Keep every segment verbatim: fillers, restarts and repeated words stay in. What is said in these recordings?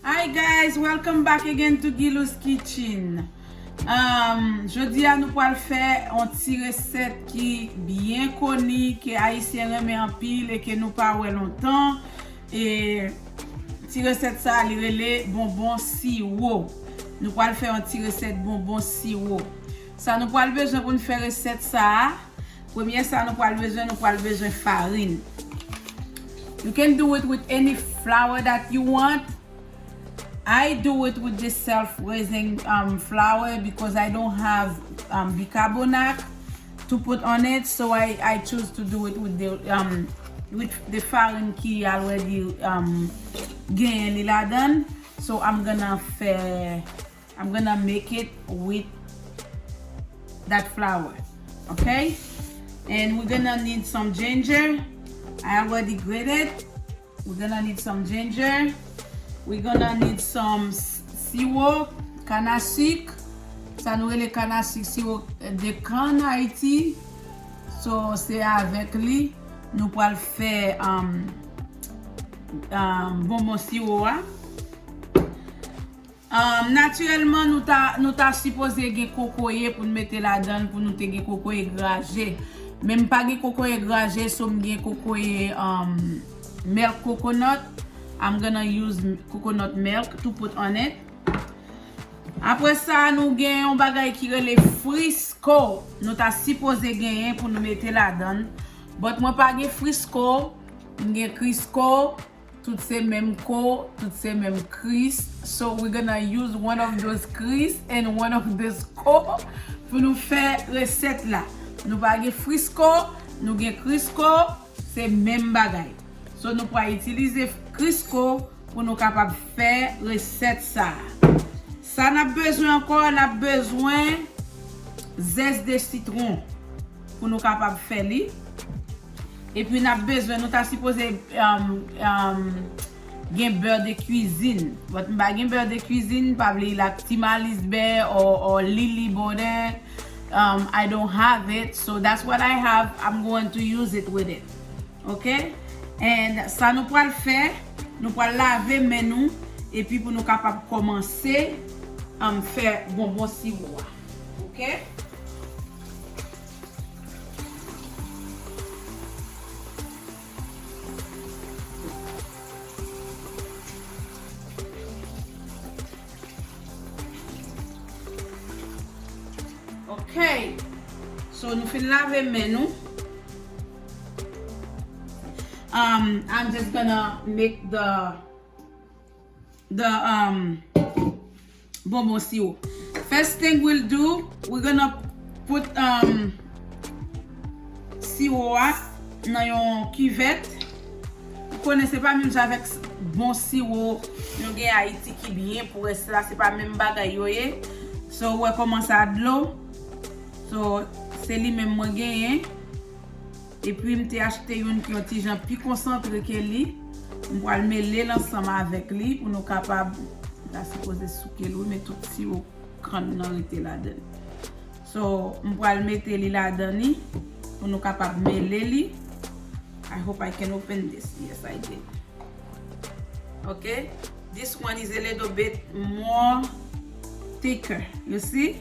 Hi guys, welcome back again to Gilou's Kitchen. Um, jodi a nou pral fè yon ti resèt ki byen koni, ke Ayisyen renmen anpil e ke nou pa wè lontan. E ti resèt sa a, li rele bonbon siwo. Nou pral fè yon ti resèt bonbon siwo. Sa nou pral bezwen pou n fè resèt sa a, premye sa nou pral bezwen, nou pral bezwen farin. You can do it with any flour that you want. I do it with the self-raising um, flour because I don't have um, bicarbonate to put on it, so I, I choose to do it with the um, with the farin ki already um, genyen li ladan. So I'm gonna fè I'm gonna make it with that flour, okay? And we're gonna need some ginger. I already grated. We're gonna need some ginger. We're gonna need some s- siwo, canne à sucre. Sa nou rele canne à sucre, siwo de kann Ayiti. So, se avèk li nou pral fè um, um, bonbon siwo a. Um, natirèlman, nou ta, nou ta sipoze gen kokoye pou n mete ladan l, pou nou te gen kokoye graje. Men m pa gen kokoye graje, so m gen kokoye um, milk coconut. I'm gonna use coconut milk to put on it. Apre sa, nou gen yon bagay ki rele Frisco. Nou ta sipoze genyen pou nou mete ladan l. But mwen pa gen Frisco, m gen Crisco. Tout se menm ko, tout se menm Kris. So we're gonna use one of those Kris and one of those ko pou nou fè resèt la. Nou pa gen Frisco, nou gen Crisco, se menm bagay. So nou pral itilize Crisco pou nou kapab fè resèt sa. Sa n ap bezwen ankò, n ap bezwen zès de sitwon pou nou kapab fè li. Epi n ap bezwen, nou ta sipoze um, um, gen bè de kwizin. But m pa gen bè de kwizin, pa vle l ak ti malis bè or, or lili bòdè. Um, I don't have it, so that's what I have. I'm going to use it with it. Ok? And sa nou pral fè, nou pral lave men nou epi pou nou kapab kòmanse um, fè bonbon siwo a. Ok? Ok. So nou fin lave men nou. Um, I'm just gonna make the the um, bonbon siwo. First thing we'll do, we're gonna put um, siwo a nan yon kivèt. Ou konnen se pa menm jan avèk bon siwo nou gen Ayiti ki byen pou rès la, se pa menm bagay yo ye. So ou wè kòman sa dlo. So se li menm mwen genyen. Epi m te achte youn ki yon ti jan pi konsantre ke li. M pral mele l ansanm avèk li pou nou kapab, m ta sipoze souke l wi, men tout siwo kann nan rete ladan l. So, m pral mete li ladan li pou nou kapab mele li. I hope I can open this. Yes, I did. Okay? This one is a little bit more thicker. You see?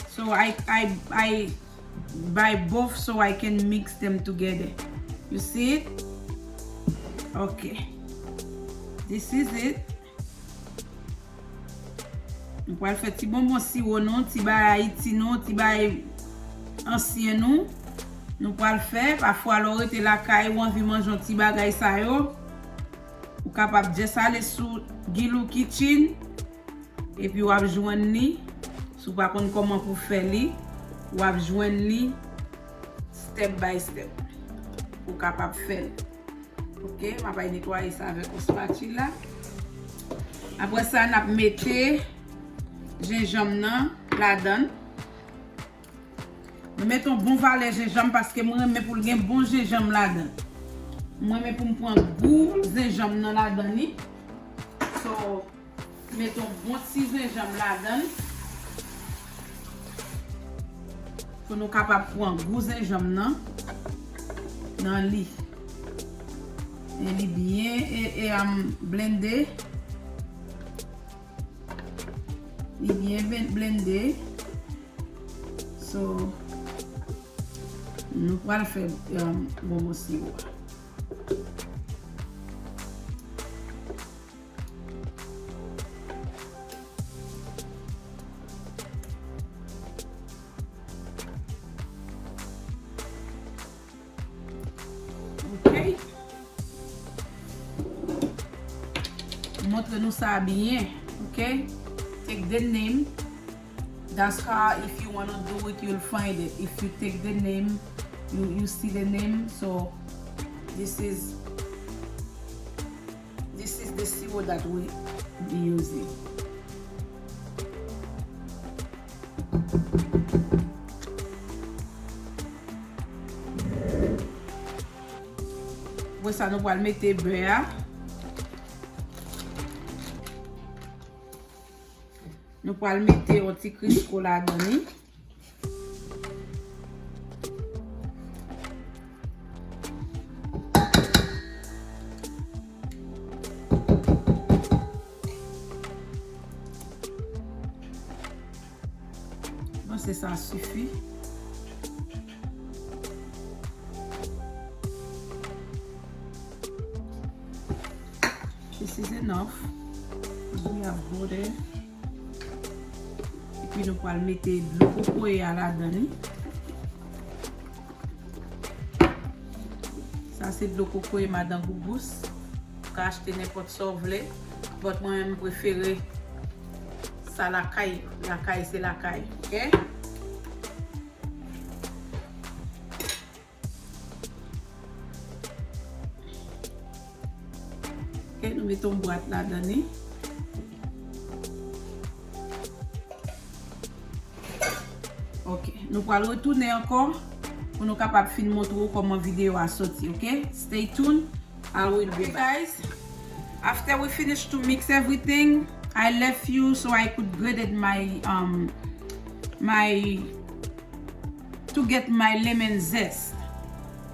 So I I I buy both so I can mix them together. You see it? Okay. This is it. Nou pral fè ti bonbon siwo nou, ti bay Ayiti nou, ti bay ansyen nou. Nou pral fè, pafwa lè w rete lakay ou anvi manje yon ti bagay sa yo, ou kapab just ale sou Gilou Kitchen. Epi w ap jwenn li, si w pa konn kòman pou fè li, w ap jwenn li step by step. Ou kapab fè l. Ok, m ap al netwaye sa avèk yon spatula. Apre sa, n ap mete jenjanm nan ladan l. Mwen mete yon bon valè jenjanm paske mwen renmen pou l gen bon jenjanm ladan. Mwen renmen pou m pran gou jenjanm nan ladan li. So, mete yon bon ti jenjanm ladan. Pou nou kapab pran gou jenjanm nan nan li. E li byen e, e um, blende. Li byen ben- blende. So, nou pral fè, um, bonbon siwo a. Ok. Montre nou sa byen. Ok. Take the name. That's how, if you wanna do it, you'll find it. If you take the name, you, you see the name. So this is, this is the sirop that we be using. Apre sa, nou pral mete bè a. Nou pral mete yon ti Crisco ladan li. Bon, se sa sifi. This is enough. We have butter. Epi nou pral mete dlo kokoye a ladan li. Sa se dlo kokoye madan Gougous. Ou ka achte nenpòt sa w vle. But mwen menm m prefere sa lakay. Lakay se lakay. Ok? Ok, nou mete yon bwat ladan li. Ok, nou pral retounen ankò pou nou kapab fin montre w kòman videyo a soti, ok? Stay tuned. I will be guys. After we finish to mix everything, I left you so I could grated my, um, my to get my lemon zest.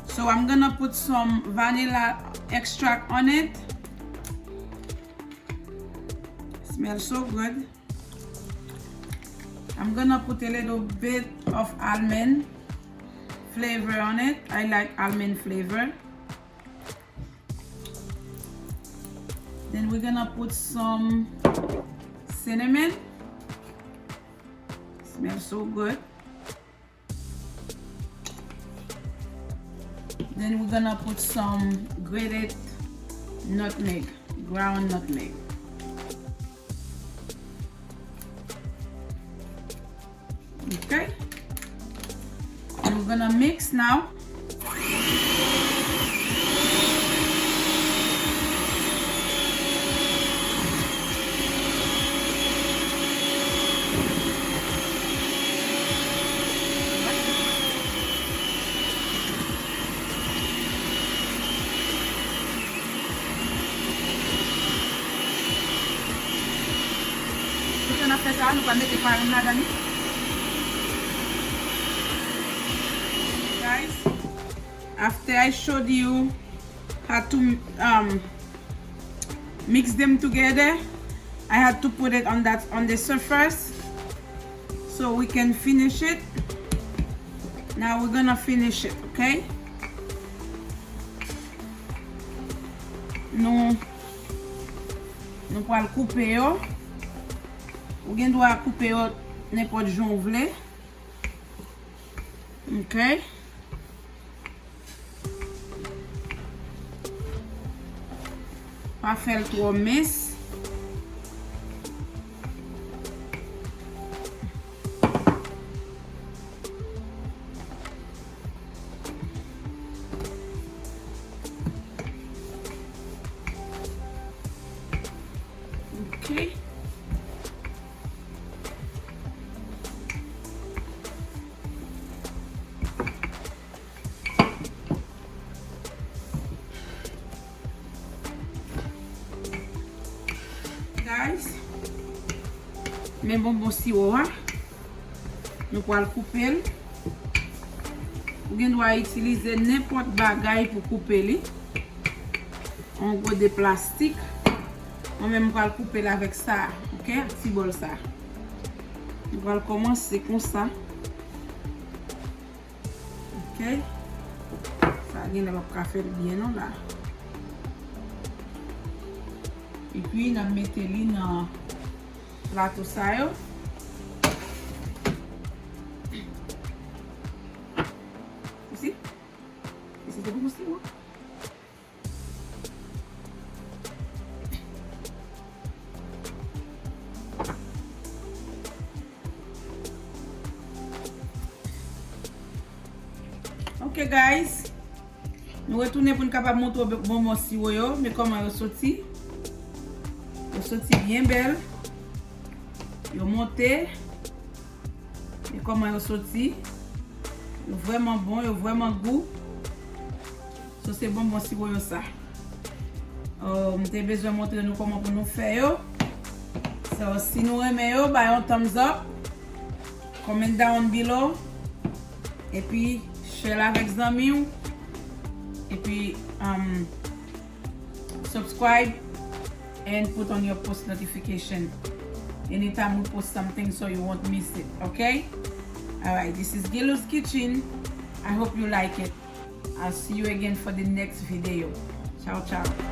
So I'm gonna put some vanilla extract on it. Smells so good. I'm gonna put a little bit of almond flavor on it. I like almond flavor. Then we're gonna put some cinnamon. Smells so good. Then we're gonna put some grated nutmeg, ground nutmeg. Okay. And we're gonna mix now. Pandan n ap fè sa, nou pral mete farin ladan li. Guys, after I showed you how to, um, mix them together, I had to put it on that, on the surface so we can finish it. Now we're gonna finish it, okay? Nou, nou pral koupe yo. Ou gen dwa koupe yo nenpòt jan w vle. Ok. Pa fè l twò mens. Ok. Guys, men bonbon siwo a. Nou pral koupe l. Ou gen dwa itilize nenpòt bagay pou koupe li. Yon gode plastik. Mwen menm, m pral koupe l avèk sa, ok? Ak ti bòl sa. Nou pral kòmanse konsa. Ok. Sa genlè p ap ka fè l byen non la. Epi n ap mete li nan plato sa yo. Isi. Isi se pou isi, wi. Ok guys, nou retounen pou n kapab montre w bonbon siwo yo, men kòman yo soti. Yo soti byen bèl. Yo monte. Men kòman yo soti. Yo vrèman bon, yo vrèman gou. So se bonbon siwo yo sa. Oh, m te bezwen montre nou kòman pou nou fè yo. So si nou renmen yo, bay yon thumbs up, comment down below, epi share l avèk zanmi w, epi um, subscribe and put on your post notification anytime we post something so you won't miss it, okay? Alright, this is Gilou's Kitchen. I hope you like it. I'll see you again for the next video. Ciao, ciao.